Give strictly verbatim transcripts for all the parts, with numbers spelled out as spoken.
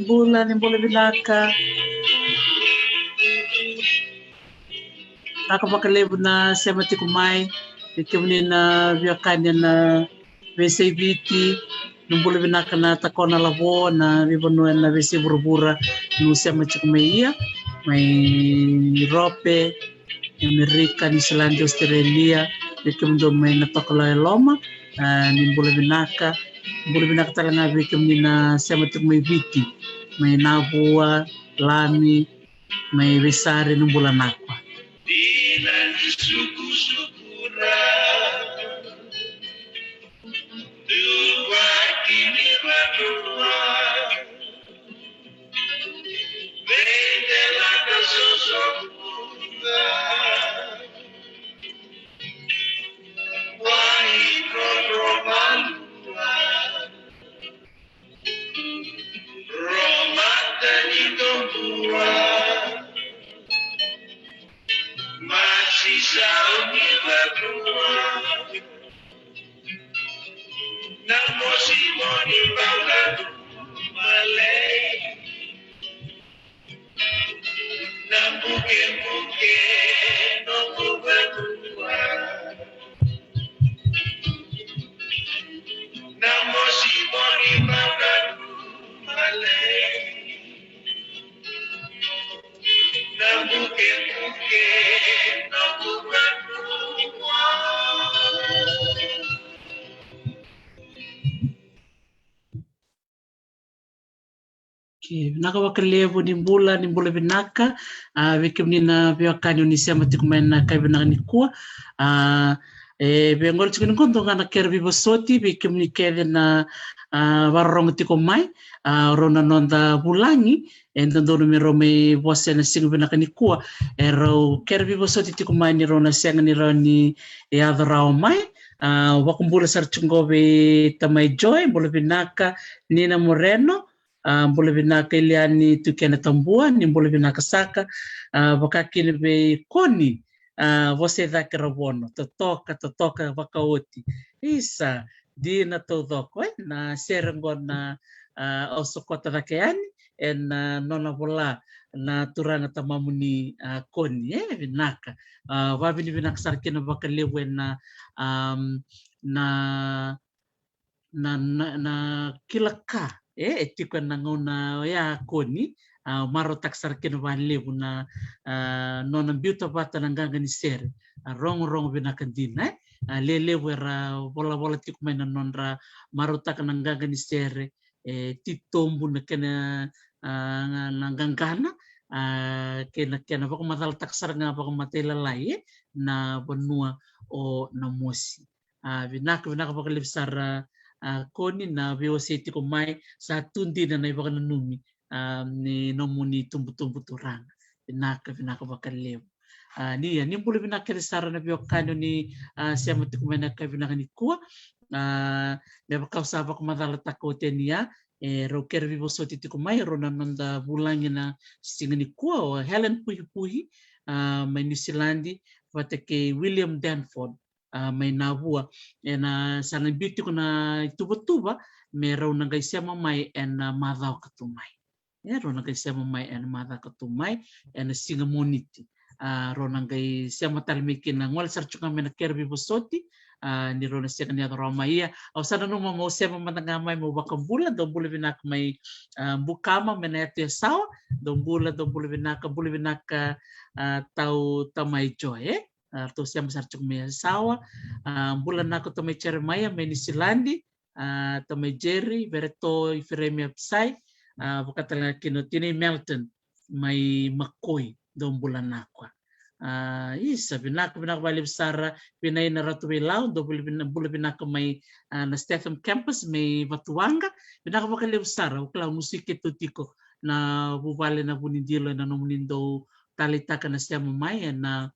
Bula, ni bula vinaka. Vinaka vakalevu na sema tiko mai vei kemuni na veiwekani ena veiyasai Viti. Ni bula vinaka na Takona Lavo, na veivanua ena veiyasai vuravura, ni sema tiko mai ia, mai Europe, Amerika, Niusiladi, Australia, vei kemudou mai na tokalau e loma, a, ni bula vinaka. Bula vinaka tale ga vei kemuni na sema tiko mai Viti, mai Navua, Lami, mai Veisari, ni bula vinaka. Ke vinaka vakalevu, ni bula, ni bula vinaka, a, vei kemuni na veiwekani oni sema tiko mai na kai vinaka nikua. A, e, vei qori tiko ni qo dua ga na kere veivosoti vei kemuni kece na, a, vakarorogo tiko mai, a, rau na noda vulagi, e dodonu me rau mai vosa ena siga vinaka nikua. E rau kere veivosoti tiko mai ni rau na sega ni rau ni yaco rawa mai. A, vakabula sara tiko qo vei tamai Joy, bula vinaka, Nina Moreno, a, bula vinaka Iliani Tukena Tabua, ni bula vinaka saka, a, vakakina vei Koni, a, vosa i cake Ravono, totoka, totoka vakaoti. Isa, dina taucoko, e, na sere qo na, a, au sokota cake yani, ena, a, nona vola na turaga tamamuni, a, Koni, e, vinaka. A, vavinavinaka sara kina vakalevu ena, a, am, na na, na, na kila ka, e, e tiko ena gauna oya Koni, a, marautaka sara kina vakalevu na, a, nona biuta vata na qaqa ni sere, a, Rogorogo Vinaka Dina, e. A, lelevu era volavola tiko mai na nodra marautaka na qaqa ni sere, e, titobu na kena, a, na qaqana, a, kei na kena vakamacalataka sara ga vakamatailalai, e, na vanua o Namosi. A, vinaka, vinaka vakalevu sara, a, Koni na veiwasei tiko mai, sa tu dina na ivakananumi, a, ni nomuni tubutubu turaga. Vinaka, vinaka vakalevu. A, ni, ni bula vinaka kece sara na veiwekani oni, a, sema tiko mai na kai vinaka nikua. A, me vaka au sa vakamacalataka oti yani, a, e rau kere veivosoti tiko mai, rau na noda vulagi na siga nikua, o Helen Puhipuhi, a, mai Niusiladi, vata kei William Danford, a, mai Navua. Ena sa na biu tiko na ituvatuva me rau na qai sema mai ena, a, macawa ka tu mai. E, rau na qai sema mai ena macawa ka tu mai, ena siga Moniti. A, rau na qai sema tale mai kina, gole sara tu ga mai na kere veivosoti, a, ni rau na sega ni yaco rawa mai. Ia, au sa nanuma meu sema mada ga mai meu vakabula. Dou bula vinaka mai, a, Bukama, mai na yatu Yasawa. Dou bula, dou bula vinaka, bula vinaka, a, tau tamai Joe, e? A, ratou sema sara tiko mai Yasawa. A, bula vinaka tamai Jeremaia mai Niusiladi. A, tamai Jerry, Vereto, Iferemi Apisai. A, vaka tale ga kina o tinai Melton mai Makoi, dou bula vinaka. A, isa, vinaka, vinaka vakalevu sara, Vinaina Ratuveilau, dou bula vina-, bula vinaka mai, a, na Statham Campus mai Vatuwaqa. Vinaka vakalevu sara, au kila au musuki keitou tiko na vuvale na Vunidilo ena nomuni dau taleitaka na sema mai ena,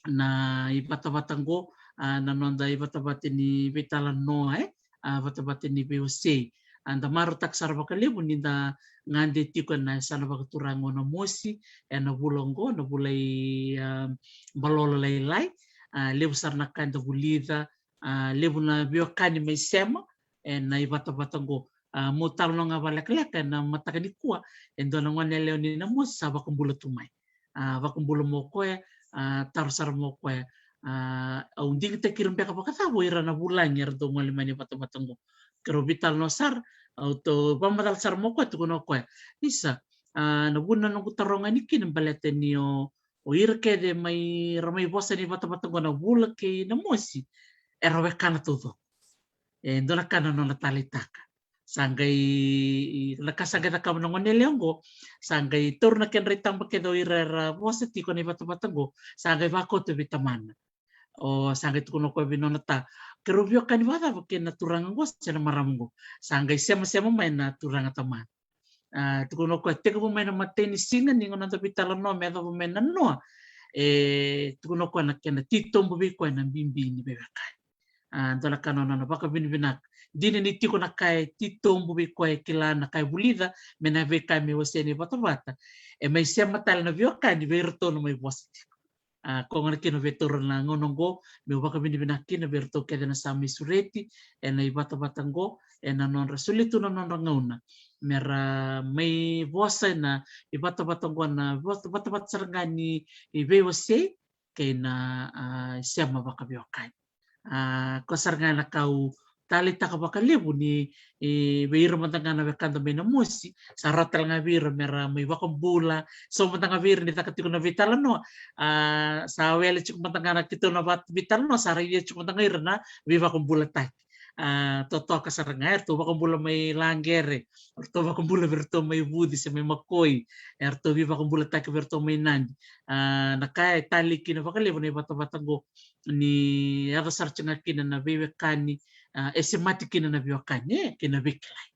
na ivatavata qo, a, na noda ivatavata ni veitalanoa, e, a, vatavata ni veiwasei. A, da marautaka sara vakalevu ni da gade tiko ena yasana vakaturaga o Namosi ena vula oqo, na vula i, a, Balolo Lailai. A, levu sara na ka eda vulica, a, levu na veiwekani mai sema ena ivatavata qo. A, meu talanoa ga vakalekaleka ena mataka nikua, e dua na gone yalewa ni Namosi sa vakabula tu mai. A, vakabula mai o koya, a, taro sara mai o koya. A, au digitaki ira beka vakacava o ira na vulagi era dau gole mai na ivatavata qo. Keirau veitalanoa sara, au tou vakamacala sara mai o koya, tukuna o koya, isa, a, na vuna na noqu taroga ni kina baleta ni o, o ira kece mai, ra mai vosa ni vatavata qo na Vula kei Namosi, era wekana taucoko. E dua na ka na nona taleitaka. Sa qai, na ka sa qai cakava na gone yalewa qo, sa qai taura na kedra itaba kece o ira era vosa tiko na ivatavata qo, sa qai vakauta vei tamana. O, sa qai tukuna o koya vei nona ta, keirau veiwekani vakacava kei na turaga qo se na marama qo? Sa qai semasema mai na turaga tamana. A, tukuna o koya, tekivu mai na imatai ni siga ni noda veitalanoa me yacova mai na noa, e, tukuna o koya na kena titobu vei koya na bibi ni veiwekani. A, dua na ka na nona vakavinavinaka. Dina ni tiko na ka e titobu vei koya, e kila na ka e vulica me na veika me wasea na ivatavata, e mai sema tale na veiwekani vei iratou na mai vosa tiko. A, koya gona kina au via taura na gauna oqo meu vakavinavinaka kina vei iratou kece na sa mai sureti ena ivatavata oqo, ena nodra solia tu na nodra gauna me ra mai vosa ena ivatavata oqo, na vata-, vatavata sara ga ni veiwasei kei na, a, sema vakaveiwekani. A, koya sara ga na ka au taleitaka vakalevu ni, e, vei ira mada ga na wekada mai Namosi, sa rawa tale ga vei ira me ra mai vakabula, so mada ga vei ira ni caka tiko na veitalanoa. A, sa wele tiko mada ga na keitou na va-, veitalanoa, sa ra ia tiko mada ga ira na veivakabulataki. A, totoka sara ga, eratou vakabula mai Laqere, eratou vakabula vei iratou mai Vuci se mai Makoi, eratou veivakabulataki vei iratou mai Nadi. A, na ka e talei kina vakalevu na ivatavata oqo, ni yaco sara tiko ga kina na veiwekani, a, e semati kina na veiwekani, e, kei na veikilai.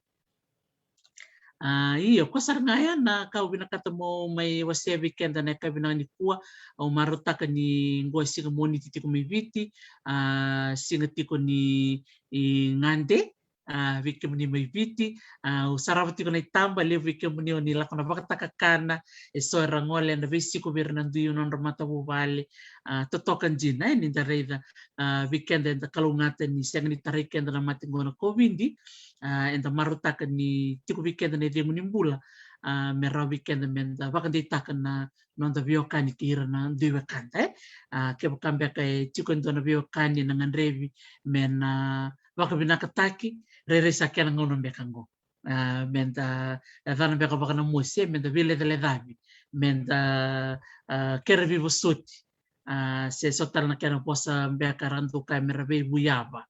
A, io, koya sara ga ya na ka au vinakata meu mai wasea vei keda na yakavi vinaka nikua. Au marautaka ni qo e siga Moniti tiko mai Viti, a, siga tiko ni, i, gade, a, vei kemuni mai Viti, a, au sarava tiko na itaba, levu vei kemuni o ni lako na vakatakakana, e so era gole ena veisiko vei ira na dui nodra matavuvale, a, totoka dina, e, ni da raica, a, vei keda eda kalougata ni sega ni tarai keda na mate qo na Kovidi, a, eda marautaka ni tiko vei keda na icegu ni bula, a, me rawa vei keda me da vakadeitaka na noda veiwekani kei ira na dui wekada, e. A, kevaka beka e tiko e dua na veiwekani ena gadrevi me na vakavinakataki, rairai sa kena gauna beka qo. A, me da yacana beka vakaNamosi, me da veilecalecavi, me da, a, kere veivosoti. A, se so tale na kena vosa beka ra dau kaya me ra veivuyava,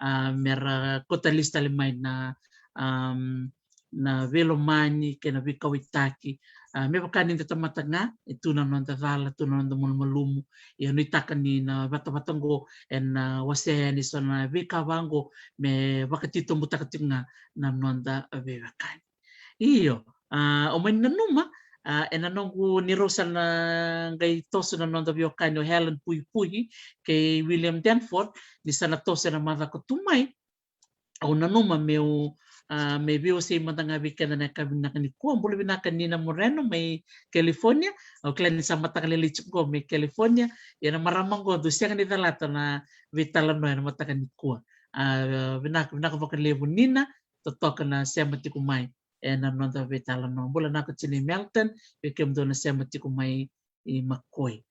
a, me ra kauta lesu tale mai na, am, na veilomani kei na veikauwaitaki. A, me vaka ni da tamata ga, e tu na noda cala, tu na noda malumalumu. Ia nuitaka ni na vatavata oqo ena wasea yani eso na veika vaqo me vakatitobutaka tiko ga na noda veiwekani. Io, a, au mani nanuma, a, ena noqu ni rau sa na qai toso na noda veiwekani o Helen Puipuhi kei William Danford, ni sa na toso ena macawa ka tu mai. Au nanuma meu, a, me veiwasei mada ga vei keda na yakavi vinaka nikua. Bula vinaka Nina Moreno mai California. Au kila ni sa mataka lailai tiko qo mai California. Ia na marama qo dau sega ni calata na veitalanoa ena mataka nikua. A, vinaka, vinaka vakalevu Nina, totoka na sema tiko mai ena noda veitalanoa. Bula vinaka tiko i Melton, vei kemudou na sema tiko mai i Makoi.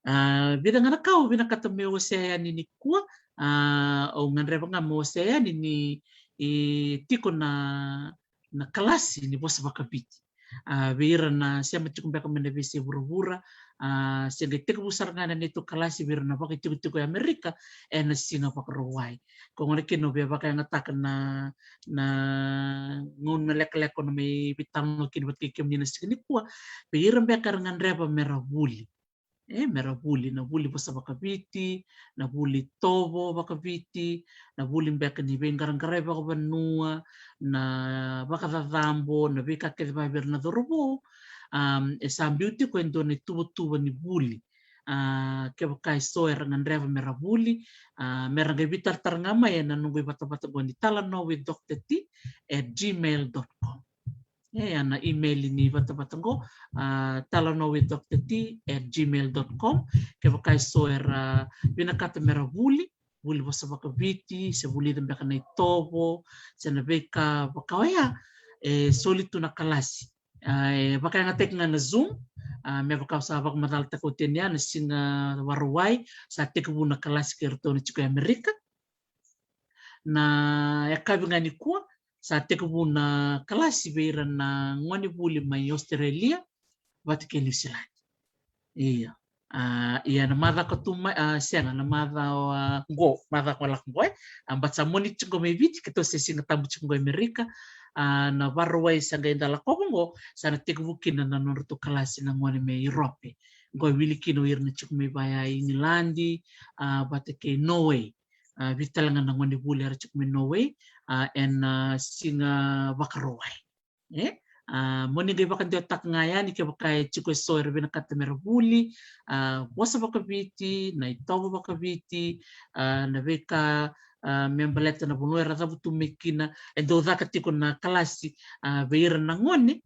A, vica ga na ka au vinakata meu wasea yani nikua. A, au gadreva ga meu wasea yani ni, e tiko na, na kalasi ni vosa vakaviti. A, vei ira na sema tiko beka mai na veiyasai vuravura, a, se qai tekivu sara ga na neitou kalasi vei ira na vakaitikotiko e Amerika ena Siga Vakarauwai. Ko gona kina au via vakayagataka na, na gauna lekaleka au na mai veitalanoa kina vata kei kemuni na siga nikua, vei ira beka era gadreva mera vuli. E, mera vuli, na vuli vosa vakaviti, na vuli tovo vakaviti, na vuli beka ni veiqaraqaravi vakavanua, na vakacacabo, na veika kece vaya vei ira na cauravou. Am, e sa biu tiko e dua na ituvatuva ni vuli. A, kevaka eso era gadreva mera vuli, a, mera qai veitaratara ga mai ena noqu ivatavata qo ni talanoa with Doctor T at gmail dot com. E, ya na email ni vatavata qo, a, talanoa with Doctor T at gmail dot com. Kevaka eso era vinakata mera vuli, vuli vosa vakaviti, se vulica beka na itovo, se na veika vaka oya, e soli tu na kalasi. A, e vakayagataki ga na Zoom, a, me vaka au sa vakamacalataka oti yani, a, na Siga Vakarauwai sa tekivu na kalasi kei iratou na tiko e Amerika. Na yakavi ga nikua sa tekivu na kalasi vei ira na gone vuli mai Australia vata kei New Zealand. Io. A, ia na macawa ka tu mai, a, sega, na macawa, a, qo, macawa ka lako qo, e. A, but sa Moniti tiko qo mai Viti, keitou se Siga Tabu tiko qo e Amerika. A, na Vakarauwai sa qai da lakova qo, sa na tekivu kina na nodratou kalasi na gone mai Europe. Qo e wili kina o ira na tiko mai vaya i Igiladi, a, vata kei Norway. A, vica tale ga na gone vuli era tiko mai Norway, a, ena, a, Siga Vakarauwai. E? A, mo ni qai vakadewataka ga yani kevaka e tiko eso era vinakata mera vuli, a, vosa vakaviti, na itovo vakaviti, a, na veika, a, me baleta na vanua era cavutu mai kina, e dau caka tiko na kalasi, a, vei ira na gone.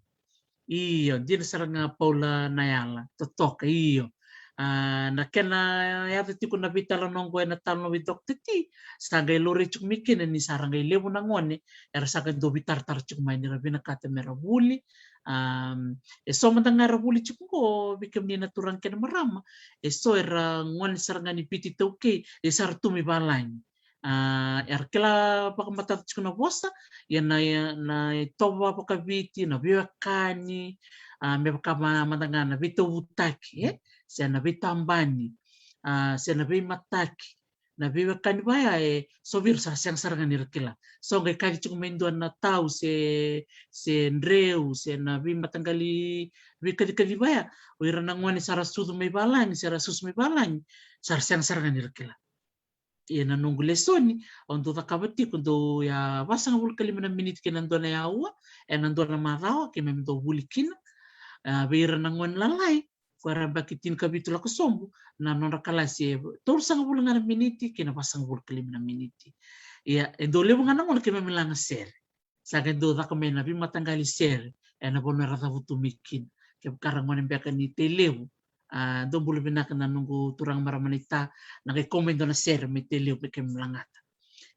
Io, dina sara ga Paula Nayala, totoka, io. A, na kena yaco tiko na veitalanoa qo ena Talanoa with Doctor T, sa qai laurai tiko mai kina ni sa ra qai levu na gone era sa qai dau veitaratara tiko mai ni ra vinakata mera vuli. Am, eso mada ga era vuli tiko qo, vei kemuni na turaga kei na marama, eso era gone sara ga ni Viti iTaukei, e sa ra tu mai valagi. A, era kila vakamatata tiko na vosa, ia na, na itovo vakaviti, na veiwekani, a, me vaka ma-, mada ga na veitauvutaki, e? Se na veitabani, a, se na veimataki, na veiwekani vaya, e, so vei ira sa ra sega sara ga ni ra kila. So qai kaci tiko mai dua na tau se, se dreu, se na veimataqali veikacikaci vaya, o ira na gone sa ra sucu mai valagi, se ra susu mai valagi, sa ra sega sara ga ni ra kila. Ia na noqu lesoni au dau cakava tiko, dau ya vasagavulu ka lima na miniti kei na dua na aua ena dua na macawa, keimami dau vuli kina. A, vei ira na gone lalai, ko era yabaki tinikavitu lako sobu, na nodra kalasi e tolusagavulu ga na miniti kei na vasagavulu ka lima na miniti. Ia, e dau levu ga na gauna keimami laga sere. Sa qai dau caka mai na veimataqali sere ena vanua era cavutu mai kina. Kevaka ra gone beka ni Tailevu, a, dou bula vinaka na noqu turaga marama naita, na qai kau mai dua na sere mai Tailevu me keimami lagata.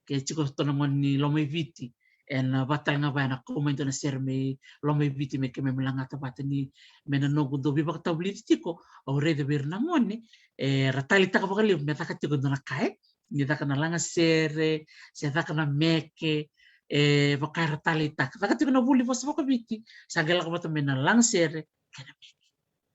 Ke tiko so na gone ni Lomaiviti, ena vata ga vaya na kau mai dua na sere mai Lomaiviti me keimami lagata vata ni, me na noqu dau veivakatavulici tiko, au raica vei ira na gone era taleitaka vakalevu me caka tiko e dua na ka, e? Ni caka na lagasere, se caka na meke, e, vaka era taleitaka. Caka tiko na vuli vosa vakaviti, sa qai lako vata mai na lagasere kei na meke.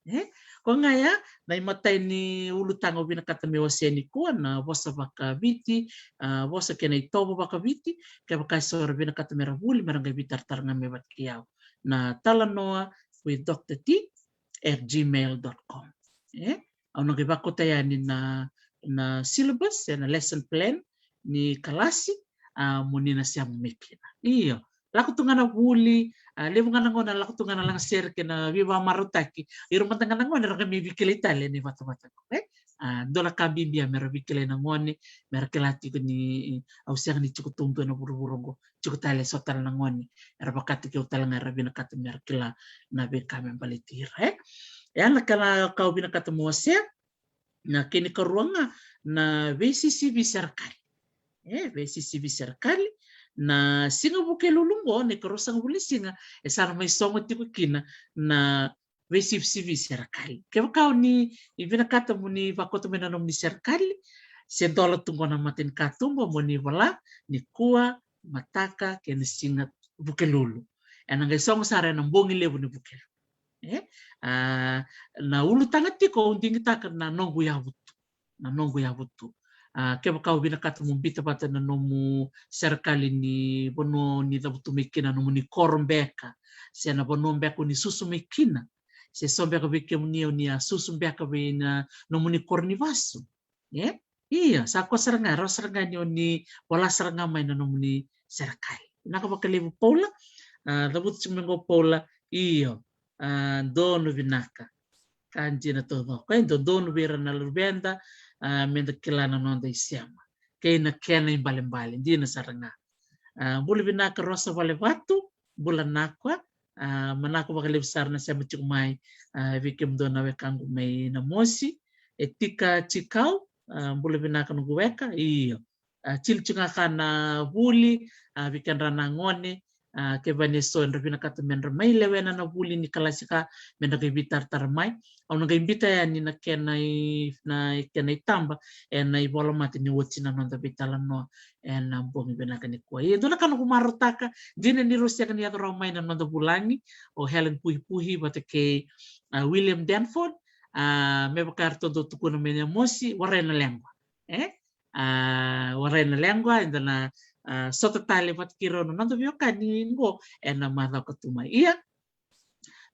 E? Ko ga ya na imatai ni ulutaga au vinakata meu wasea nikua, na vosa vakaviti, a, vosa kei na itovo vakaviti. Kevaka eso era vinakata mera vuli, mera qai veitaratara ga mai vata kei au na talanoa with Doctor T at gmail dot com. E? Au na qai vakauta yani na, na syllabus, e, na lesson plan ni kalasi, a, mo ni na sema mai kina. Io, lako tu ga na vuli, a, levu ga na gone lako tu ga na lagasere kei na veivakamarautaki. Ira mada ga na gone ra qai mai veikilai tale ena ivatavata qo, e? A, dua na ka bibi ya mera veikilai na gone, mera kila tiko ni au sega ni tiko taudua ena vuravura qo. Tiko tale eso tale na gone era vakataki au tale ga, era vinakata mera kila na veika me baleti ira, e? E ya na ka, na ka au vinakata meu wasea. Na kena ikarua ga, na veisisivi serekali. E, veisisivi serekali, Na siga Vukelulu qo, na ikaruasagavulu ni siga, e sa na mai sogo tiko kina na veisivisivi serekali. Kevaka o ni vinakata mo ni vakauta mai na nomuni serekali, se dola tu qo na matanikatuba mo ni vola nikua, mataka kei na siga Vukelulu. Ena qai sogo sara ena bogi levu ni Vukelulu. E? A, na ulutaga tiko au digitaka na noqu yavu tu. Na noqu yavu tu. A, kevaka o vinakata mo bita vata na nomu serekali ni vanua ni cavutu mai kina, nomuni koro beka, se na vanua beka o ni susu mai kina, se so beka vei kemuni o ni a susu beka vei na nomuni koro ni vasu. E? Ia, sa koya sara ga, rawa sara ga ni o ni vola sara ga mai na nomuni serekali. Vinaka vakalevu Paula, a, cavutu tiko mai qo Paula, io, a, donu vinaka. Ka dina taucoko, e dodonu vei ira na luveda, a, meda kila na noda isema kei na kena ibalebale, dina sara ga. A, bula vinaka Rosa Valevatu, bula nakwa, a, manako vakalevu sara na sema tiko mai, a, vei kemudou na wekaqu mai Namosi, e Tika Tikau, a, bula vinaka noqu weka, io. A, tili tiko ga ka na vuli, a, vei kedra na gone, a, kevaka ni so era vinakata mera mai lewena na vuli ni kalasi ka, mera qai veitaratara mai. Au na qai bita yani na kena i, na kena itaba ena ivolamata ni oti na noda veitalanoa ena bogi vinaka nikua. Ia, dua na ka noqu marautaka, dina ni rau sega ni yaco rawa mai na noda vulagi, o Helen Puhipuhi vata kei, a, William Danford, a, me vaka eratou dau tukuna mai Namosi, warai na lequa. E? A, warai na lequa, eda na, a, sota tale vata kei rau na noda veiwekani qo ena macawa ka tu mai. Ia,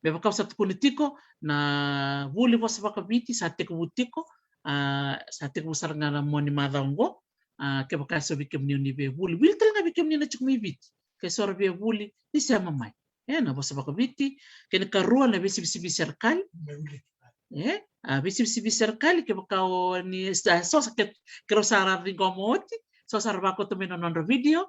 me vaka au sa tukuna tiko, na vuli vosa vakaviti sa tekivu tiko, a, sa tekivu sara ga na mua ni macawa qo. A, kevaka e so vei kemuni o ni via vuli, wili tale ga vei kemuni na tiko mai Viti. Ke so era via vuli, ni sema mai. E, na vosa vakaviti, kena ikarua na veisivisivi serekali. E, a, veisivisivi serekali, kevaka o ni, a, so sa ke, keirau sa ra ciqoma oti, so sa ra vakauta mai na nodra video.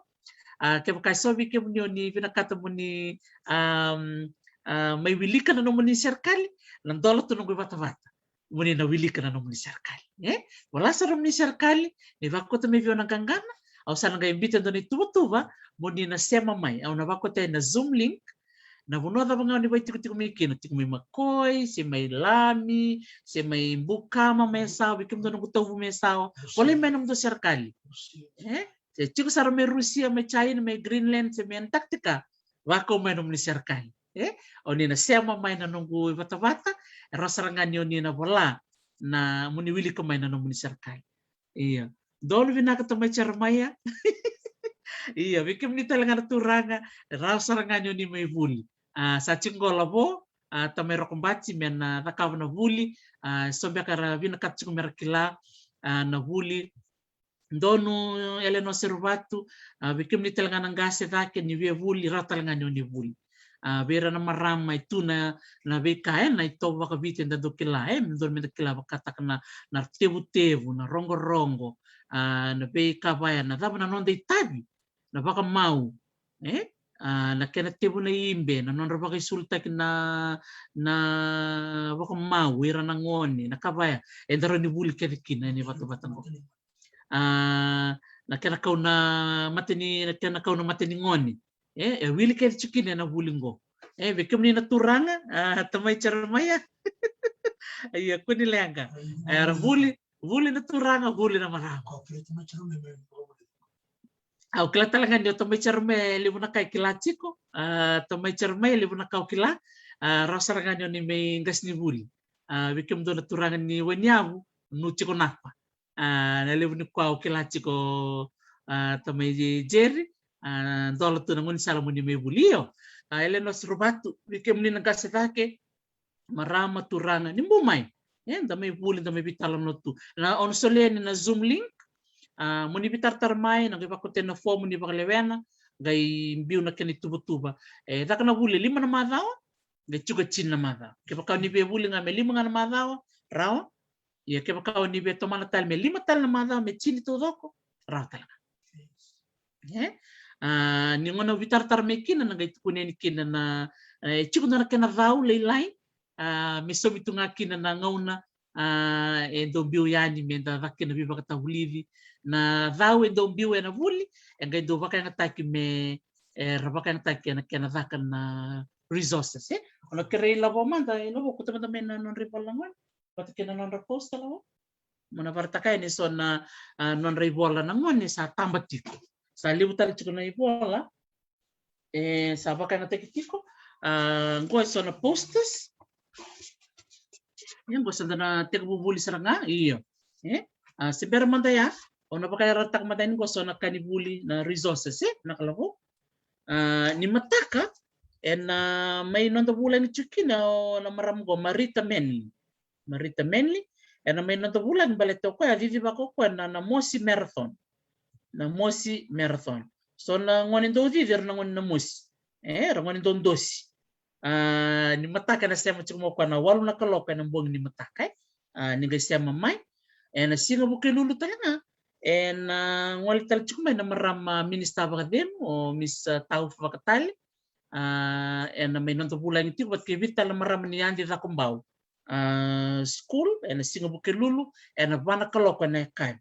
A, kevaka e so vei kemuni o ni vinakata mo ni, am, a, mai wilika na nomuni serekali, na dola tu noqu ivatavata mo ni na wilika na nomuni serekali. E? Vola sara nomuni serekali, ni vakauta mai vei au na qaqana, au sa na qai bita dua na ituvatuva mo ni na sema mai, au na vakauta ena Zoom link, na vanua cava ga o ni vakaitikotiko mai kina, tiko mai Makoi, se mai Lami, se mai Bukama, mai Yasawa, vei kemudou noqu tauvu mai Yasawa, volai mai nomudou serekali. E? Se tiko sara mai Rusia, mai China, mai Greenland, se mai Antarctica, vakau mai nomuni serekali. E? O ni na sema mai na noqu ivatavata, e rawa sara ga ni o ni na vola na mo ni wilika mai na nomuni serekali. Ia. Donu vinaka tamai Jeremaia. Ia, vei kemuni tale ga na turaga, e rawa sara ga ni o ni mai vuli. A, sa tiko qo Lavo, a, tamai Rokobati me na cakava na vuli, a, so beka era vinakata tiko mera kila, a, na vuli. Donu Eleanor Seruvatu, a, vei kemuni tale ga na qase cake ni via vuli, rawa tale ga ni o ni vuli. A, vei ira na marama e tu na, na veika, e, na itovo vakaviti eda dau kila, e, me donu meda kila vakataka na, na tevutevu, na rogorogo, a, na veika vaya, na cava na noda itavi, na vakamau, e, a, na kena tevu na ibe, na nodra vakaisulutaki na, na vakamau, ira na gone, na ka vaya, eda rawa ni vuli kece kina ena ivatavata qo. A, na kena kau na mata ni, na kena kau na mata ni gone. E, e wili kece tiko kina ena vuli qo. E, vei kemuni na turaga, a, tamai Jeremaia. Ia, kua ni leqa. Era vuli, vuli na turaga, vuli na marama. Au kila tale ga ni o tamai Jeremaia e levu na ka e kila tiko. A, tamai Jeremaia e levu na ka o kila. A, rawa sara ga ni o ni mai qasenivuli. A, vei kemudou na turaga ni Wainiyavu, nu tiko napa. A, na levu ni kua o kila tiko, a, tamai Jeri, a, dola tu na gaunisala mo ni mai vuli. Io. A, Eleanor Seruvatu, vei kemuni na qase cake, marama, turaga, ni bu mai. E, da mai vuli, da mai veitalanoa tu. Na, o na solia yani na Zoom link, a, mo ni veitaratara mai, na qai vakauta na fomu ni vakalewena, qai biu na kena ituvatuva. E caka na vuli e lima na macawa, qai tiko e tini na macawa. Kevaka o ni via vuli ga me lima ga na macawa, rawa. Ia kevaka o ni via tomana tale me lima tale na macawa me tini taucoko, rawa tale ga. E? A, ni gauna au veitaratara mai kina, na qai tukuni yani kina na, e, tiko dua na kena cau lailai, a, me saumi tu ga kina na gauna, a, e dau biu yani me da caka kina veivakatavulici. Na cau e dau biu ena vuli, e qai dau vakayagataki me, e, ra vakayagataki ena kena caka na resources, e. O na kerei Lavo mada, e Lavo, kauta mada mai na nodra ivola na gone. Vata kei na nodra poster, Lavo. Mo na vakaraitaka yani eso na, a, nodra ivola na gone sa taba tiko. Sa levu tale tiko na ivola. E, sa vakayagataki tiko. A, qo eso na posters. Ia, qo sa da na tekivu vuli sara ga, io. E, a, se bera mada ya, o na vakayarayarataka mada yani qo eso na ka ni vuli, na resources, e, na ka Lavo. A, ni mataka, ena mai noda vulagi tiko kina o na marama qo, Marita Manley. Marita Manley, ena mai noda vulagi baleta o koya a cicivaka o koya na, na Mosi Marathon. Na Mosi Marathon. So na gone dau cici era na gone na mosi. E, era gone dau dosi. A, ni mataka ena sema tiko mai o koya na walu na kaloko ena bogi ni mataka, e. A, ni qai sema mai. Ena siga Vukelulu tale ga, ena gole tale tiko mai na marama minisita vakacegu, o Miss, a, Taufa Vakatale. A, ena mai noda vulagi tiko vata kei vica tale na marama ni Adi Cakobau. A, school, ena siga Vukelulu, ena va na kaloko ena yakavi.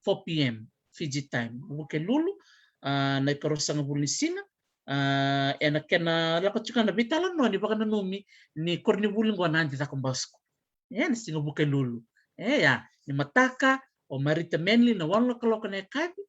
Four p.m. Fiji time. Vukelulu, a, na ikaruasagavulu ni siga, a, ena kena lako tiko ga na veitalanoa ni vakananumi ni koronivuli qo na Adi Cakobau School. Ena siga Vukelulu. E, ya, ni mataka, o Marita Manley na walu na kaloko na yakavi,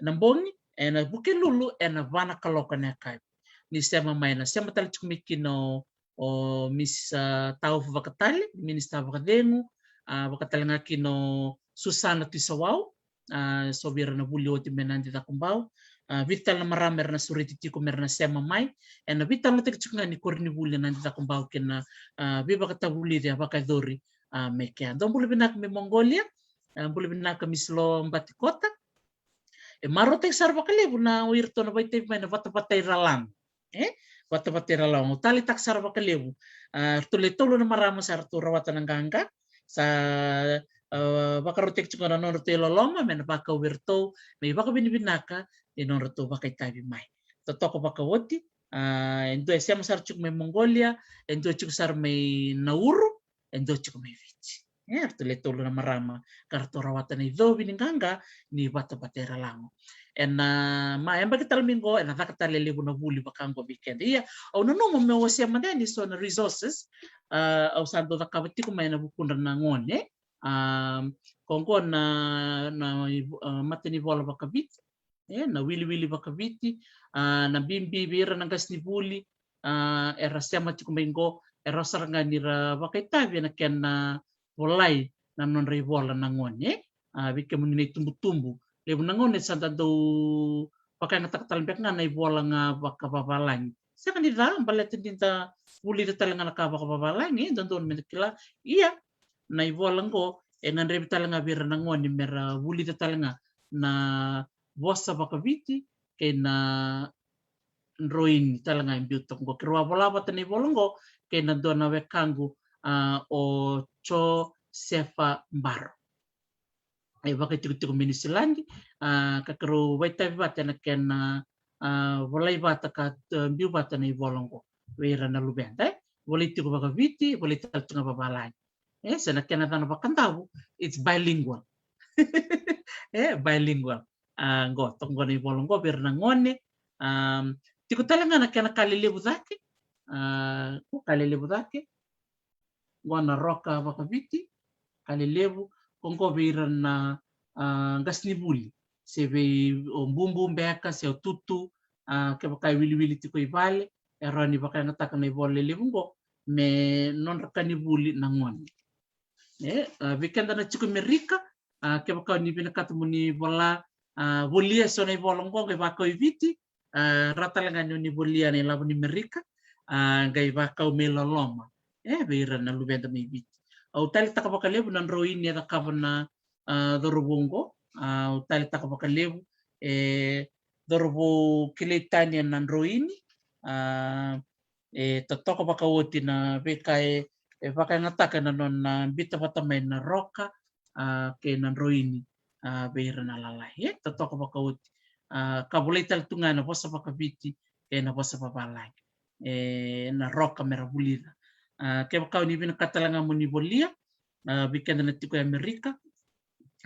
na bogi, ena Vukelulu, ena va na kaloko na yakavi. Ni sema mai, ena sema tale tiko mai kina o, o Miss, a, Taufa Vakatale, minisita vakacegu, a, vaka tale ga kina o Susana Tuisawau, a, so vei ira na vuli oti mai na Adi Cakobau, a, vica tale na marama era na sureti tiko me ra na sema mai, ena veitalanoataki tiko ga ni koronivuli na Adi Cakobau kei na, a, veivakatavulici a vakayacori, a, mai kea. Dou bula vinaka mai Mongolia, a, bula vinaka Miss Lo Batikota. E marautaki sara vakalevu na o iratou na vakaitavi mai na vatavata i Ralago. E? Vatavata i Ralago. Au taleitaka sara vakalevu. A, ratou le tolu na marama sa ratou rawata na qaqa. Sa, a, vakarautaki tiko na nodratou iloloma me na vakau vei iratou, me ivakavinavinaka ni nodratou vakaitavi mai. Totoka vakaoti, a, e dua e sema sara tiko mai Mongolia, e dua tiko sara mai Nauru, e dua tiko mai Viti. E, ratou le tolu na marama ka ratou rawata na icovi ni qaqa ni vatavata i Ralago. Ena, a, ma, yabaki tale mai qo, ena caka tale levu na vuli vaka qo vei keda. Ia, au nanuma meu wasea mada yani so na resources, a, au sa dau cakava tiko mai ena vukudra na gone. A, ko qo na, na ivo-, a, matanivola vakaviti. E, na wiliwili vakaviti, a, na bibi vei ira na qasenivuli, a, era sema tiko mai qo, era sara ga ni ra vakaitavi ena kena volai na nodra ivola na gone, e? A, vei kemuni na itubutubu, levu na gauna sa da dau vakayagataka tale beka ga na ivola ga vakavavalagi. Sega ni ca, baleta ni da vulica tale ga na ka vakavavalagi, e dodonu me da kila. Ia, na ivola qo, e gadrevi tale ga vei ira na gone me ra vulica tale ga na vosa vakaviti kei na droini tale ga e biu toka qo. Keirau a vola vata na ivola qo kei na dua na wekaqu, a, o Josefa Baro. E vakaitikotiko mai Niusiladi, a, ka keirau vakaitavi vata ena kena, a, volai vata ka, a, biu vata na ivola qo vei ira na luveda, e. Volai tiko vakaviti, volai tale tiko ga vavalagi. E, se na kena yacana vakadavo, it's bilingual. E, bilingual. A, qo, toka qo na ivola qo vei ira na gone. A, tiko tale ga na kena ka lelevu cake. A, ko ka lelevu cake. Qo na roka vakaviti, ka lelevu, ko qo vei ira na, a, qasenivuli. Se vei o bubu beka, se o tutu, a, kevaka e wiliwili tiko i vale, e rawa ni vakayagataka na ivola lelevu qo me nodra ka ni vuli na gone. E, a, vei keda na tiko Merika, a, kevaka ni vinakata mo ni vola, a, volia so na ivola qo, qai vakau i Viti, a, rawa tale ga ni o ni volia na ilavo ni Merika, a, qai vakau me loloma. E, vei ira na luveda mai Viti. Au taleitaka vakalevu na droini e cakava na, a, cauravou qo, a, au taleitaka vakalevu, e, cauravou kilai tani ena droini, a, e totoka vakaoti na veika e, e vakayagataka ena nona, a, biuta vata mai na roka, a, kei na droini, a, vei ira na lalai. E totoka vakaoti. A, ka volai tale tu ga ena vosa vakaviti kei na vosa vavalagi. E, na roka me ra vulica. A, kevaka o ni vinakata tale ga mo ni volia, A, vei keda na tiko e Amerika,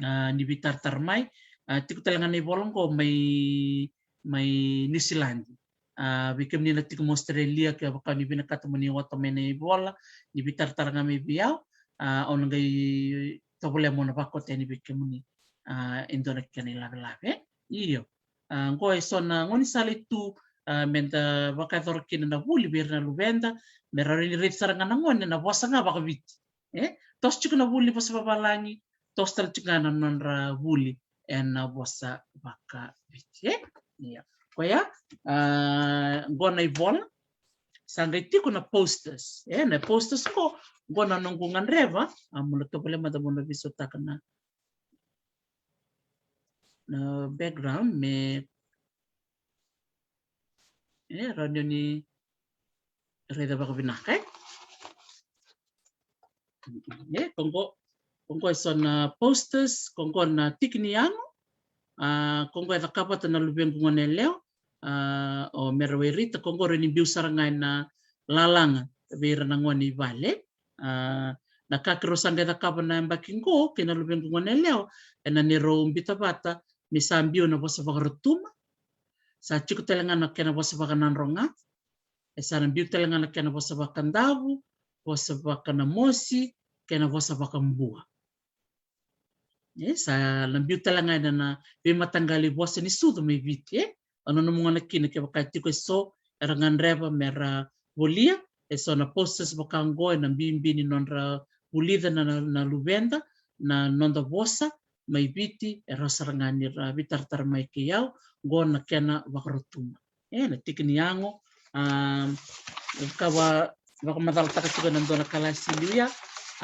a, ni veitaratara mai, a, tiko tale ga na ivola qo mai, mai Niusiladi. A, vei kemuni na tiko mai Australia, kevaka ni vinakata mo ni ota mai na ivola, ni veitaratara ga mai vei au, a, au na qai tovolea mo na vakota yani vei kemuni, a, e dua na kena ilavelave. Io. A, qo e so na gaunisala e tu, a, meda vakayacora kina na vuli vei ira na luveda, me rawa ni raici sara ga na gone na vosa ga vakaviti. E? Toso tiko na vuli vosa vavalagi, toso tale tiko ga na nodra vuli ena vosa vakaviti. E? Ia. Koya, a, qo na ivola, sa qai tiko na posters. E, na posters qo, qo na noqu gadreva, a, mo na tovolea mada mo na veisautaka na, na background me, e, rawa ni o ni raica vakavinaka, e? E, ko qo, ko qo e so na posters, ko qo na tiki ni yago, a, ko qo e cakava vata na luvequ gone yalewa, a, o Mera Wairita, ko qo rawa ni biu sara ga ena lalaga vei ira na gone i vale. A, na ka keirau sa qai cakava na yabaki qo kei na luvequ gone yalewa, ena neirau biuta vata me sa biu na vosa vakaRotuma, sa tiko tale ga na kena vosa vakaNadroga, e sa na biu tale ga na kena vosa vakaDavu, vosa vakaNamosi, kei na vosa vakaBua. E, sa na biu tale ga ena na veimataqali vosa ni sucu mai Viti, e. Au nanuma gona kina kevaka e tiko e so era gadreva mera volia, e so na posters vaka qo ena bibi ni nodra vulica na, na, na luveda, na noda vosa mai Viti, e rawa sara ga ni ra veitaratara mai kei au, qo na kena vakaRotuma. E, na tiki ni yago, a, ka va, vakamacalataka tiko ena dua na kalasi liu ya,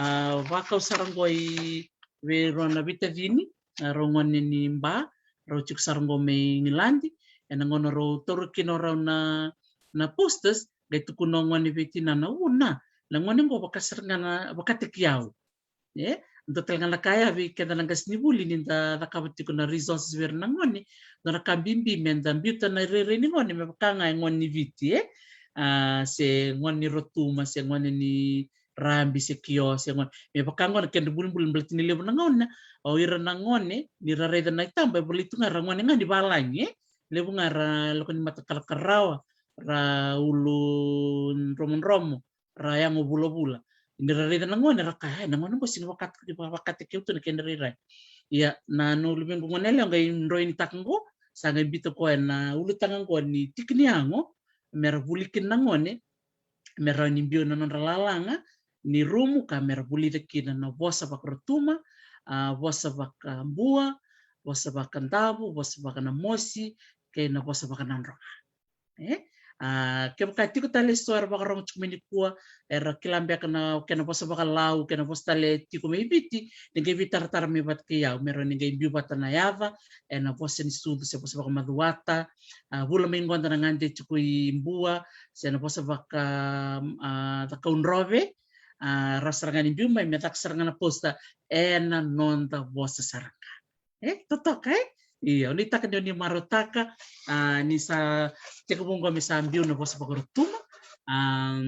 a, vakau sara qo i vei rau na veitacini, a, rau gone ni Ba, rau tiko sara qo mai Igiladi, ena gauna rau taura kina o rau na, na posters, qai tukuna o gone vei tinana, u na, na gone qo vaka sara ga na, vakataki au. E, dua tale ga na ka ya vei keda na qasenivuli ni da cakava tiko na resources vei ira na gone, dua na ka bibi meda biuta na irairai ni gone me vaka ga e gone ni Viti, e. A, se gone ni Rotuma, se gone ni Rabi, se Kio, se gone. Me vaka qo na kedra bulibuli baleta ni levu na gauna, o ira na gone, ni ra raica na itaba, e volai tu ga ra gone ga ni valagi, e. Levu ga ra lako ni matakalakarawa, ra ulu dromodromo, ra yago vulavula. Ni ra raica na gone, ra kaya, e, na gone qo sega ni vakataki, vakataki au tu na kena rairai. Ia, na noqu luvequ gone yalewa qai droinitaka qo, sa qai biuta koya na ulutaga qo ni tiki ni yago, mera vuli kina na gone, me rawa ni biu na nodra lalaga ni rumu ka mera vulica kina na vosa vakaRotuma, a, vosa vakaBua, vosa vakaDavu, vosa vakaNamosi, kei na vosa vakaNadroga. E? A, kevaka e tiko tale e so era vakarorogo tiko mai nikua, era kila beka na kena vosa vakaLau, kena vosa tale tiko mai Viti, ni qai veitaratara mai vata kei au, me rawa ni qai biu vata na yaca ena vosa ni sucu se vosa vakamacuata, a, vula mai qo da na gade tiko i Bua, se na vosa vaka, a, Cakaudrove, a, rawa sara ga ni biu mai me caka sara ga na poster ena noda vosa sara ga. E, totoka, e? Io, nuitaka ni o ni marautaka, a, ni sa tekivu qo me sa biu na vosa vakaRotuma, a,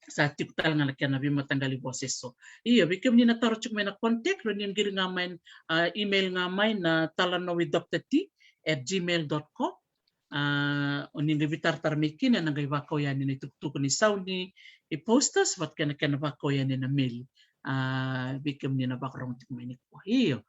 sa tiko tale ga na kena veimataqali vosa e so. Io, vei kemuni na taro tiko mai na contact, rawa ni o ni qiri ga mai, a, email ga mai na talanoa with Doctor T at gmail dot com. A, o ni qai veitaratara mai kina, ena qai vakau yani na itukutuku ni sau ni posters, vata kei na kena vakau yani na meli. A, vei kemuni na vakarorogo tiko mai nikua. Io.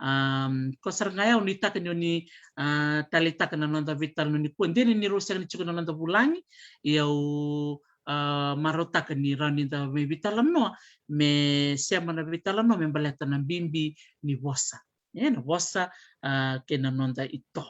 Am, ko sara ga ya, au nuitaka ni o ni, a, taleitaka na noda veitalanoa nikua. Dina ni rau sega ni tiko na noda vulagi, ia au, a, marautaka ni rawa ni da mai veitalanoa, me sema na veitalanoa me baleta na bibi ni vosa. E, na vosa, a, kei na noda ito.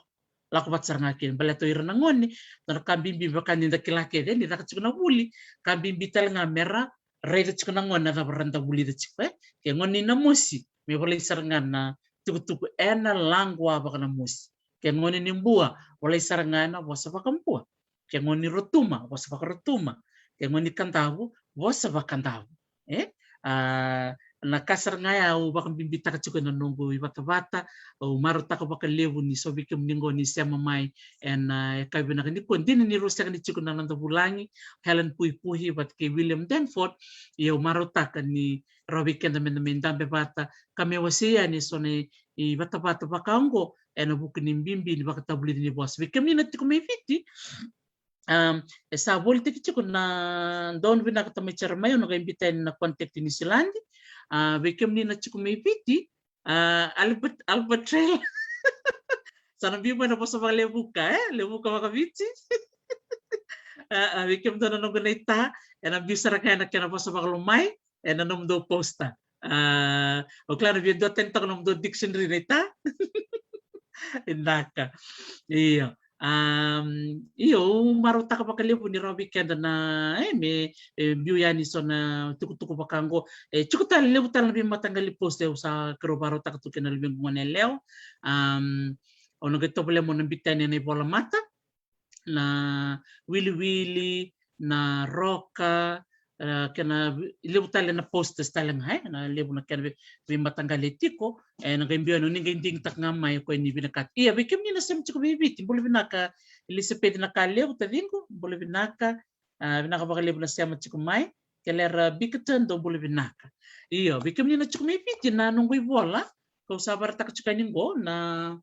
Lako vata sara ga kina, baleta o ira na gone, dua na ka bibi vaka ni da kila kece, ni caka tiko na vuli, ka bibi tale ga mera raica tiko na gone na cava ra da vulica tiko, e. Ke gone ni Namosi, me volai sara ga na tukutuku ena laqua vakaNamosi. Ke gone ni Bua, volai sara ga ena vosa vakaBua. Ke gone ni Rotuma, vosa vakaRotuma. Ke gone ni Kadavu, vosa vakaDavu. E? A, Na ka sara ga ya au vakabibitaka tiko ena noqu ivatavata. Au marautaka vakalevu ni so vei kemuni qo ni sema mai ena, e, yakavi vinaka nikua. Dina ni rau sega ni tiko na noda vulagi, Helen Puipuhi vata kei William Danford. Ia au marautaka ni rawa vei keda meda mai dabe vata ka me wasei yani eso na ivatavata vaka oqo ena vuku ni bibi ni vakatavulici ni vosa. Vei kemuni na tiko mai Viti, um, e sa volitaki tiko na donu vinaka tamai Jeremaia, au na qai biuta yani na contact ni Niusiladi. A, vei kemuni na tiko mai Viti, a, Albert, Albert Trail. Sa na biu mai na vosa vakalevuka, e? Levuka vakaviti. A, a, vei kemudou na noqu naita, ena biu sara ga ena kena vosa vakalomai ena nomudou poster. A, au kila na via duatani toka nomudou dictionary naita. Vinaka. Io. Um, io, au marautaka vakalevu ni rawa vei keda na, e, me, e, biu yani so na tukutuku vaka oqo. E, tiko tale levu tale na veimataqali post au sa keirau vakarautaka tu kei na luvequ gone yalewa. Um, au na qai tovolea mo na biuta yani ena ivola mata, na wiliwili, na roka, e, kei na vi-, levu tale na posters tale ga, e, na levu na kena vei, veimataqali e tiko, e, na qai biu yani, o ni qai digitaka ga mai o koya ni vinakata. Ia, vei kemuni na sema tiko mai Viti, bula vinaka Elisapeci Nakalevu taciqu, bula vinaka, a, vinaka vakalevu na sema tiko mai, Kelera Bickerton, dou bula vinaka. Io, vei kemuni na tiko mai Viti, na noqu ivola kau sa vakarautaka tiko yani qo, na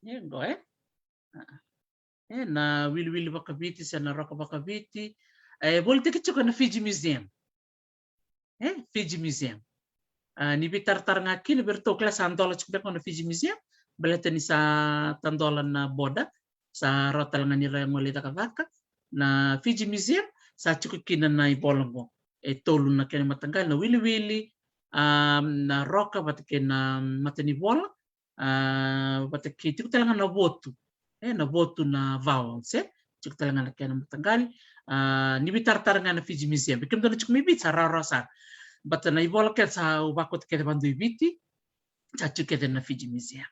E qo, e? A. E, na wiliwili vakaviti se na roka vakaviti. E volitaki tiko na Fiji Museum. E, Fiji Museum. A, ni veitaratara ga kina vei iratou, kila sa dola tiko beka na Fiji Museum, baleta ni sa tadola na border, sa rawa tale ga ni ra gole cakacaka. Na Fiji Museum, sa tiko kina na ivola qo. E tolu na kena mataqali, na wiliwili, a, na roka vata kei na matanivola, a, vata kei tiko tale ga na votu. E, na votu, na vowels, e tiko tale ga na kena mataqali. A, ni veitaratara ga na Fiji Museum. Vei kemudou na tiko mai Viti sa rawarawa sara. Baleta na ivola kece sa au vakauta kece vakadua i Viti, sa tiko kece na Fiji Museum.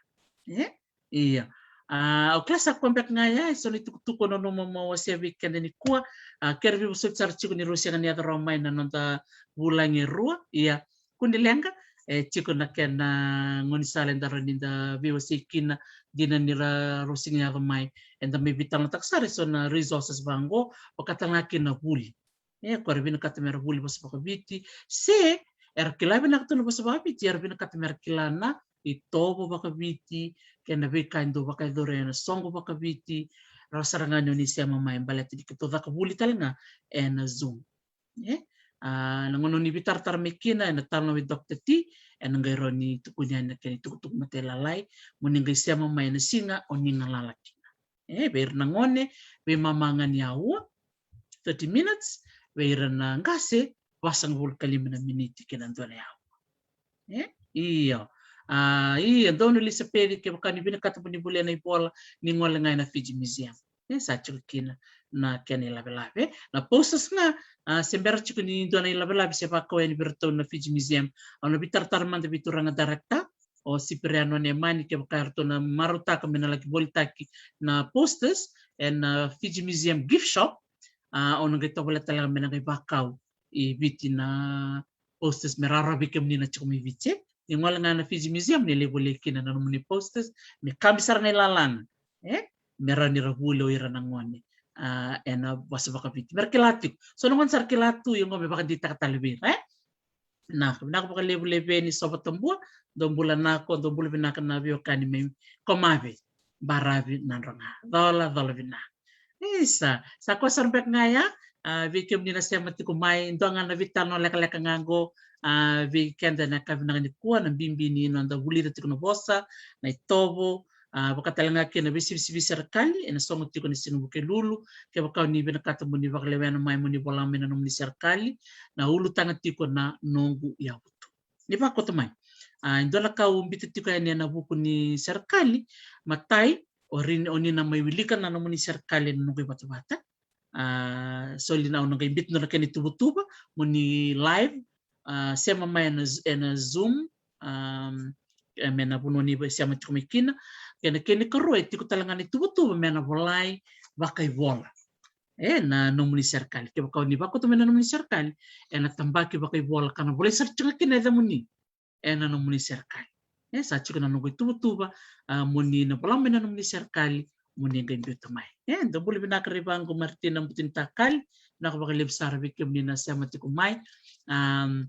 E? Ia. A, au kila sa koya beka ga ya eso na itukutuku au nanuma meu wasea vei keda nikua. A, keirau veivosoti sara tiko ni rau sega ni yaco rawa mai na noda vulagi e rua. Ia, kua ni leqa, e tiko na kena gaunisala eda rawa ni da veiwasei kina, dina ni ra, rau sega ni yaco mai. Eda mai veitalanoataka sara eso na resources vaqo, vaka tale ga kina na vuli. E, ko era vinakata mera vuli vosa vakaviti, se era kila vinaka tu na vosa vakaviti, era vinakata mera kila na itovo vakaviti, kei na veika e dau vakayacori ena soqo vakaviti, rawa sara ga ni o ni sema mai baleta ni keitou caka vuli tale ga ena Zoom. E? A, na gauna o ni veitaratara mai kina ena talanoa vei Doctor T, ena qai rawa ni tukuni yani na kena itukutuku matailalai, mo ni qai sema mai ena siga o ni galala kina. E, vei ira na gone, veimama ga ni aua, thirty minutes, vei ira na qase, vasagavulu ka lima na miniti kei na dua na aua. E? Io. A, io, donu Elisapeci, kevaka ni vinakata mo ni volia na ivola, ni gole ga ena Fiji Museum. E, sa tiko kina na kena ilavelave. Na posters ga, a, se bera tiko ni dua na ilavelave se vakau yani vei iratou na Fiji Museum. Au na veitaratara mada vei turaga director, o Sipiriano Nemani, kevaka eratou na marautaka me na laki volitaki na posters ena, a, Fiji Museum gift shop. A, au na qai tovolea tale ga me na qai vakau i Viti na posters me rawarawa vei kemuni na tiko mai Viti. Ni gole ga na Fiji Museum, ni lai volia kina na nomuni posters, me kabi sara ga i lalana. E? Me rawa ni ra vuli o ira na gone, a, ena vosa vakaviti. Mera kila tiko. So na gone sa ra kila tu, ia qo me vakadeitaka tale vei ira, e? Na, vinaka vakalevu Leveni Sovatabua, dou bula nako, dou bula vinaka na veiwekani mai Komave, Baravi, Nadroga. Cola, cola vinaka. Isa, sa koya sara beka ga ya, a, vei kemuni na sema tiko mai, dua ga na veitalanoa lekaleka ga qo, a, vei keda ena yakavi vinaka nikua, na bibi ni noda vulica tiko na vosa, na itovo, a, vaka tale ga kei na veisivisivi serekali ena sogo tiko ena siga Vukelulu. Kevaka o ni vinakata mo ni vakalewena mai, mo ni vola mai na nomuni serekali, na ulutaga tiko na Noqu iYavutu. Ni vakauta mai. A, e dua na ka au biuta tiko yani ena vuku ni serekali, matai, o rini, o ni na mai wilika na nomuni serekali ena noqu ivatavata. A, soli na, au na qai biuta na kena ituvatuva mo ni live, a, sema mai ena, ena Zoom, a, e, me na vanua ni sema tiko mai kina. Kei na kena ikarua, e tiko tale ga na ituvatuva me na volai vakaivola. E na nomuni serekali. Kevaka o ni vakauta mai na nomuni serekali, e na tabaki vakaivola ka na volai sara tiko ga kina e yacamuni e na nomuni serekali. E sa tiko na noqu ituvatuva, a, mo ni na vola mai na nomuni serekali mo ni qai biuta mai. E, dou bula vinaka Raivago Martina Butinitakali, vinaka vakalevu sara vei kemuni na sema tiko mai. Am,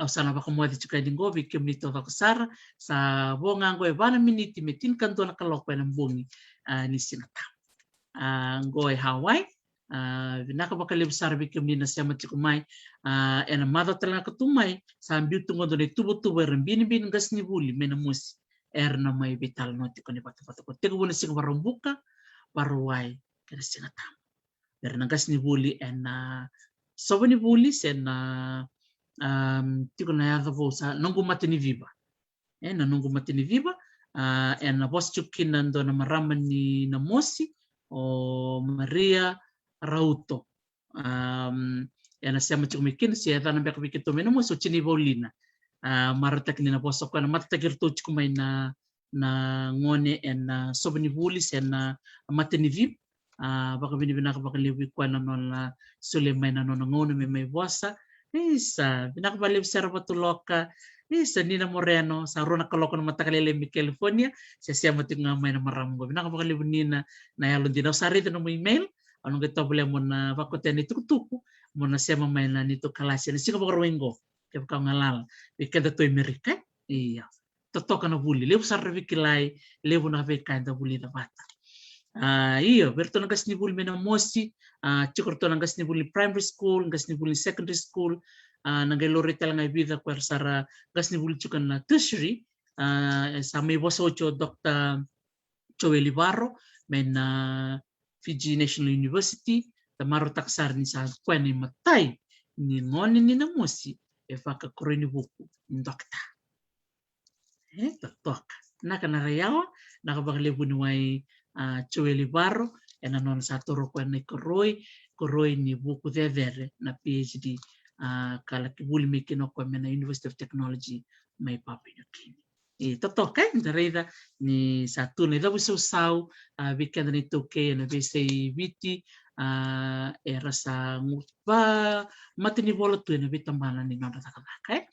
au sa na vakamoce tiko yani qo vei kemuni taucoko sara, sa vo ga qo e va na miniti me tinikadua na kaloko e na bogi, a, ni Sigatabu. A, qo e Hawaii. A, vinaka vakalevu sara vei kemuni na sema tiko mai. A, e na macawa tale ga ka tu mai sa biu tu qo dua na ituvatuva era binibini qasenivuli mai Namosi era na mai veitalanoa tiko ni vatavata ko tekivu na siga Vakaraubuka, Vakarauwai kei na Sigatabu. Era na qasenivuli e na sova ni vuli se na, am, tiko na yaca vou sa Noqu Mataniciva. E na Noqu Mataniciva, a, e na vosa tiko kina dua na marama ni Namosi, o Maria Rauto. Am, e na sema tiko mai kina, se yacana beka vei keitou mai Namosi, o Tinei Vaulina. A, marautaki ni na vosa o koya na matataki iratou tiko mai na, na gone e na sova ni vuli se na mataniciva. A, vakavinavinaka vakalevu i koya na nona solia mai na nona gauna me mai vosa. Isa, vinaka vakalevu Sera Vatuloka. Isa, Nina Moreno, sa rua na kaloko na mataka lailai mai California, se sema tiko ga mai na marama qo. Vinaka vakalevu Nina, na yalodina. Au sa raica nomu email, au na qai tovolea mo na vakauta na itukutuku mo na sema mai na neitou kalasi e na siga Vakarauwai qo, kevaka o galala, vei kedatou i Merika. Ia. Totoka na vuli, levu sara na veikilai, levu na veika eda vulica vata. A, io, vei iratou na qasenivuli mai Namosi, a, tiko iratou na qasenivuli primary school, qasenivuli secondary school, a, na qai laurai tale ga e vica ko era sara qasenivuli tiko na tertiary, a, e sa mai vosa oti o Doctor Joeli Varo mai na Fiji National University, da marautaka sara ni sa koya na imatai ni gone ni Namosi e vakakoroi ni vuku ni dokita. E, totoka. Vinaka na raiyawa, vinaka vakalevu ni wai, a, Joeli Varo, e na nona sa toro koya na ikoroi, koroi ni vuku cecere na PhD, a, ka laki vuli mai kina o koya mai na University of Technology mai Papua New Guinea. E, totoka, e, da raica ni sa tu na icavuisausau, a, vei keda na iTaukei e na veiyasai Viti, a, era sa gu-, va matanivola tu e na veitabana ni nodra cakacaka, e.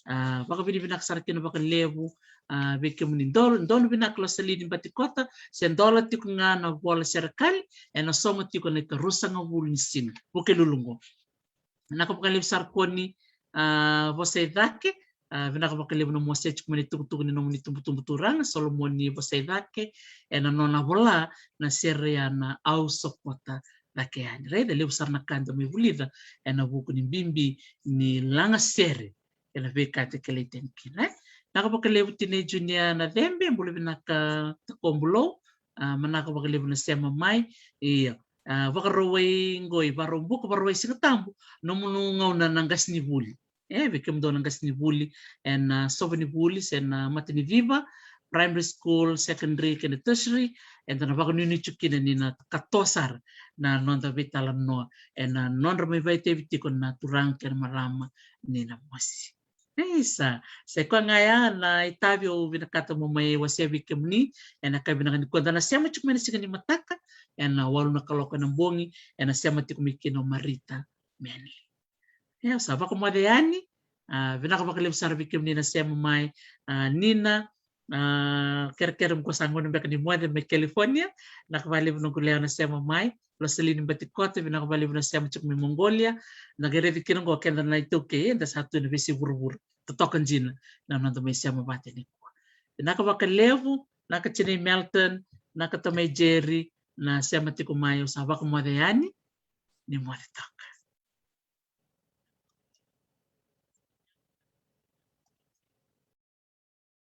A, vakavinavinaka sara kina vakalevu, a, vei kemuni donu, donu vinaka Losalini Batikota, se dola tiko ga na vola serekali, e na soma tiko na ikaruasagavulu ni siga Vukelulu qo. Vinaka vakalevu sara koni, a, Vosa i Cake, a, vinaka vakalevu na moseti mai na itukutuku ni nomuni tubutubu turaga Solomoni Vosa i Cake, e na nona vola na sere ya na Au Sopota Cake Yani. Raica, levu sara na ka da mai vulica e na vuku ni bibi ni lagasere e na veika da kilai tani kina, e. Vinaka vakalevu Tinei Junior Nacebe, bula vinaka Takobulou, a, manaka vakalevu na sema mai, ia, a, Vakarauwai qo i Vakaraubuka, Vakarauwai Sigatabu, nomuni gauna na qasenivuli. E, vei kemudou na qasenivuli e na, a, sova ni vuli se na mataniciva, primary school, secondary kei na tertiary, eda na vakanuinui tiko kina ni na katoa sara na noda veitalanoa e na nodra mai vakaitavi tiko na turaga kei na marama ni Namosi. Isa, sa i koya ga ya na itavi au vinakata mo mai wasea vei kemuni e na ka vinaka ni kua da na sema tiko mai na siga ni mataka e na walu na kaloko e na bogi, e na sema tiko mai kina o Marita Meni. E, au sa vakamoce yani, a, vinaka vakalevu sara vei kemuni na sema mai, a, Nina, a, kerekere mo ko sa gone beka ni moce mai California, vinaka vakalevu noqu lewa na sema mai, Losalini Batikota, vinaka vakalevu na sema tiko mai Mongolia, na qai raici kina qo keda na iTaukei, eda sa tu e na veiyasai vuravura, totoka dina na noda mai sema vata nikua. Vinaka vakalevu, vinaka Tinei Melton, vinaka Tamai Jerry, na sema tiko mai, au sa vakamoce yani, ni moce toka.